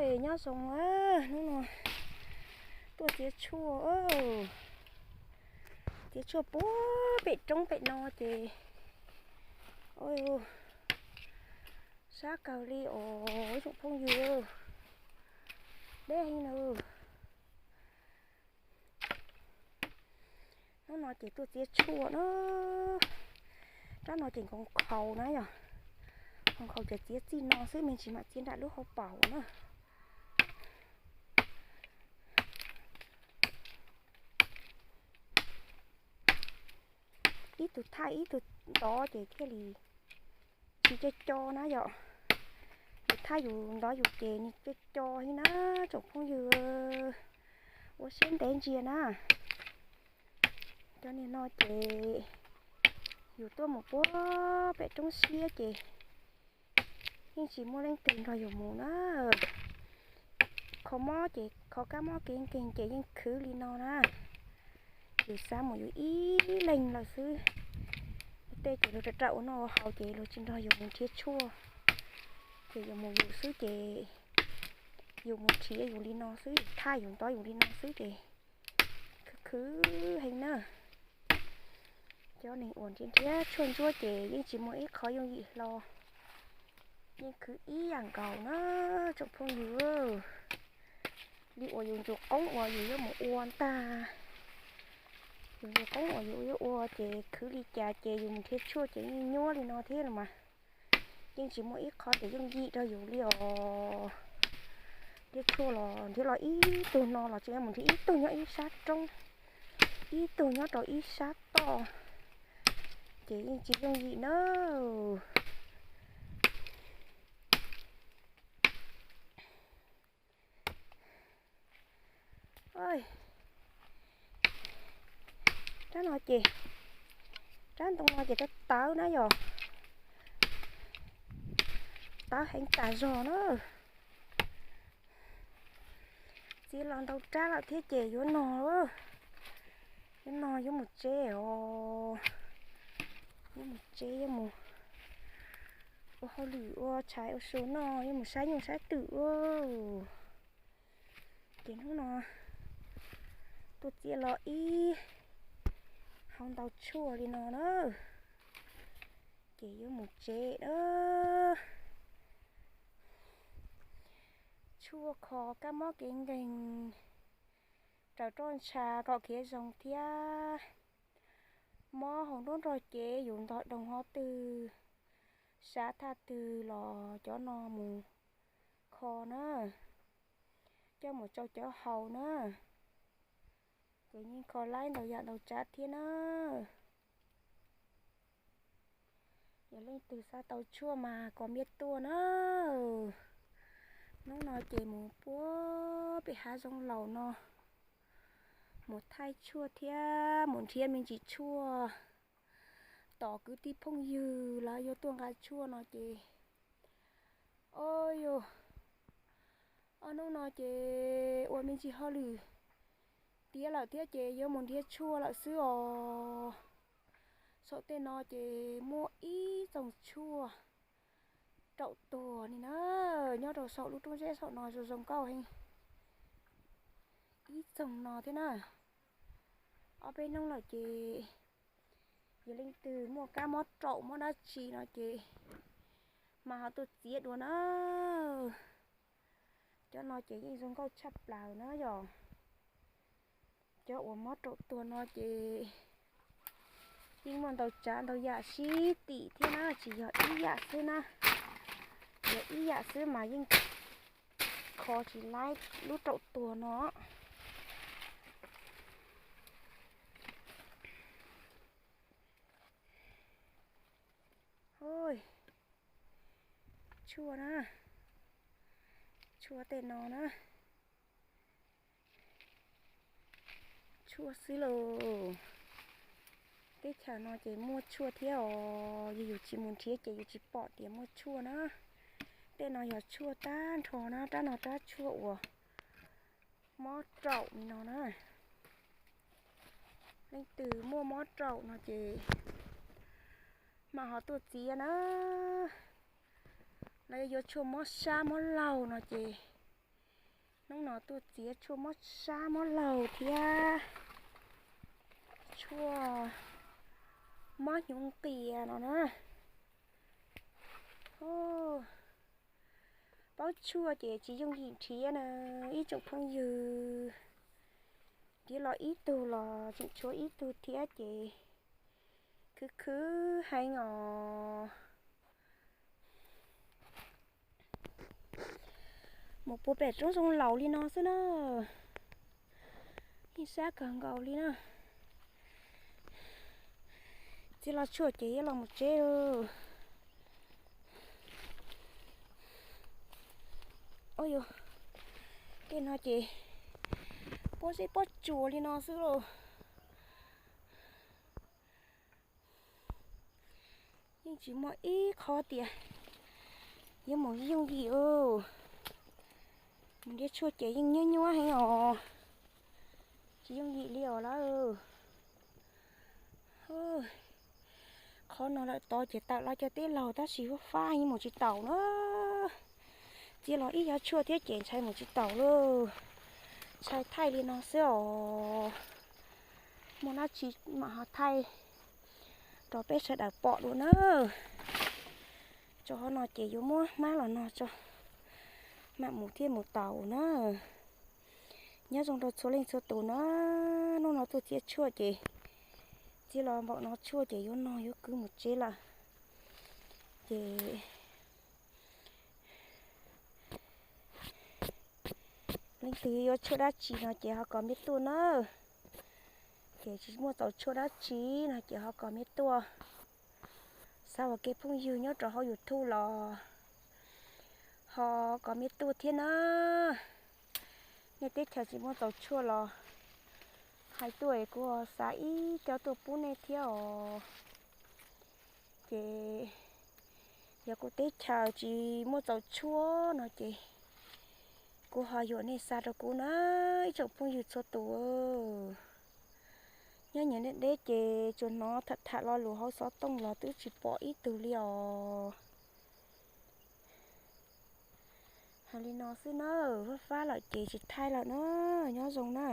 Nyob zoo, hnub no tuaj txiav tshuaj, txiav tshuaj puag pem roob pem no ces, sab kawg li os ib tsoom phooj ywg, deb heev na. Hnub no ces tuaj txiav tshuaj na. Rab no ces nkaus nkhaus na yom, nkaus nkhaus ces txiav txij no xwb, me ntsis mam txiav nram lub hauv paus na. Ib tug thaij ib tug ntov ces thiaj li tsis co co na yom. Yus thaij yus ntov yus ces nws co co heev na tsoom phooj ywg, ua siab ntev ntsia na. Cov niag no ces yus tuaj mus puag pem roob siab ces yeej tsis muaj leej twg nrog yus mus na. Kho mob ces kho kab mob kev nkeeg ces yeej khwv li no na. Yus xav mus yus ib leeg lawm xwb. Tej ces luag rau rau ua noj ua haus ces luag tsis nrog yus mus nrhiav tshuaj, ces yus mus yus xwb ces yus mus nrhiav yus li no xwb, yus thaij yus ntov yus li no xwb ces khwv khwv heev na. Cov neeg uas nrhiav nrhiav tshuaj ntsuab ces yeej tsis muaj ib qho yooj yim hlo, yeej khwv ib yam nkaus na tsoom phooj ywg. Li uas yus ntsuas qoob uas yus yuav mus ua ntag, yus ntsuas qoob uas yus yuav ua ces khwv li cas ces yus mus nrhiav tshuaj ces yeej nyuaj li no thiab los mas. Yeej tsis muaj ib qho ces yooj yim rau yus li os. Nrhiav tshuaj los nrhiav los ib tug no los tseem yuav mus nrhiav ib tug nyob ib sab roob, ib tug nyob rau ib sab toj, ces yeej tsis yooj yim na. Rab no ces, rab ntoo no ces tawv tawv na yom, tawv heev tas zog na. Txiav los ntau rab lawm thiab ces yuav no, yuav no yuav mus tsev os. Yuav mus tsev, yuav mus ua hauj lwm ua tshais ua su noj, yuav mus saib nyuj saib twm ua. Ces hnub no tuaj txiav los ib hau ntau tshuaj li no na, ces yuav mus tsev na. Tshuaj kho kab mob kev nkeeg, raws roj ntsha kom khiav zoo thiab. Mob hauv nruab nrog cev yus ntog doog hov twg, sab thaj twg los cov no mus kho na, coj mus tsau cov haus na, ces yeej kho laib ntau yam ntau tsav thiab na. Yog leej twg xav tau tshuaj mas kom npiaj tuaj na. Hnub no ces mus puag pem hav zoov laus no, mus thaij tshuaj thiab mus nrhiav me ntsis tshuaj tos kwv tij phooj ywg lawv yuav tuaj nqa tshuaj no ces, o yus, ob hnub no ces ua me ntsis hauj lwm tiav lawm thiab ces yuav mus nrhiav tshuaj lawm xwb os. Saum tej no ces muaj ib txoog tshuaj raum tuag ni na, nyob rau saum lub roob zeb saum no zoo zoo nkauj heev. Ib txoog no thiab na, ob peb hnub lawm ces yog leej twg muaj kab mob raum mob dab tsi no ces mas ho tuaj txiav dua na. Cov no ces yeej zoo nkauj tshaj plaws na yom. Cov uas mob raum tuag no ces yeej muaj ntau tsav ntau yam sib tim thiab na, tsis yog ib yam xwb na. Yog ib yam xwb mas yeej kho tsis laib lub raum tuag no. Tshuaj na, tshuaj tej no na, tshuaj xwb lauj. Teb chaws no ces muaj tshuaj thiab os, yog yus tsis mus nrhiav ces yus tsis pom tias muaj tshuaj na. Tej no yog tshuaj tag nrho na, rab no rab tshuaj uas mob raum li no na. Leej twg muaj mob raum no ces mam ho tuaj txiav na. Los yog yuav tshuaj mob sab mob laug no ces Hnub no tuaj txiav tshuaj mob sab mob laug thiab tshuaj mob hnyuv nqias no na. Paub tshuaj ces tsis yooj yim nrhiav na ib tsoom phooj ywg. Nrhiav los ib tug los tseem tshuav ib tug thiab ces khwv khwv heev os. Mus puag pem roob zoo laus li no xwb na. Yeej sab kawg nkaus li na. Txiav los tshuaj ces yuav los mus tsev lawm. Ua yog tej no ces pob zeb pob tsuas li no xwb lauj. Yeej tsis muaj ib qho tias yuav mus yooj yim os. Mus nrhiav tshuaj ces yeej nyuab nyuab heev os. Tsis yooj yim li os lawm. Qhov no lawm tod ces tawm los cov teb laug tab sis fab fab yeej mus tsis taus na. Txiav los ib yav tshuaj thiab ces ntshai mus tsis taus lauj. Ntshai thaij li no xwb os. Muaj dab tsi mam ho thaij rau peb sawv daws pom dua na. Tso qhov no ces yuav muab hmab los no tso, mam mus thiaj mus taus na. Nyob zoo rau txhua leej txhua tus na. Hnub no tuaj txiav tshuaj ces txiav los npaum no tshuaj ces yuav no yuav kwv mus tsev lawm. Ces leej twg yuav tshuaj dab tsi no ces ho comment tuaj na. Ces tsis muaj txaus tshuaj dab tsi no ces ho comment tuaj. Xav ua kev phooj ywg nyob rau hauv YouTube los ho comment tuaj thiab na. Nej teb chaws tsis muaj txaus tshuaj los hais tuaj es kuv ho xav ib co tuaj pub nej thiab os. Ces yog kuv teb chaws tsis muaj txaus tshuaj no ces kuv ho yuam nej xa rau kuv na ib tsoom phooj ywg txhua tus. Nyob nyias deb deb ces tsuas hnov tham tham lo lus hauv xov tooj los twb tsis pom ib tug li os. Hais li no xwb na, fab fab lawm ces tsis thaij lawm na, nyob zoo na.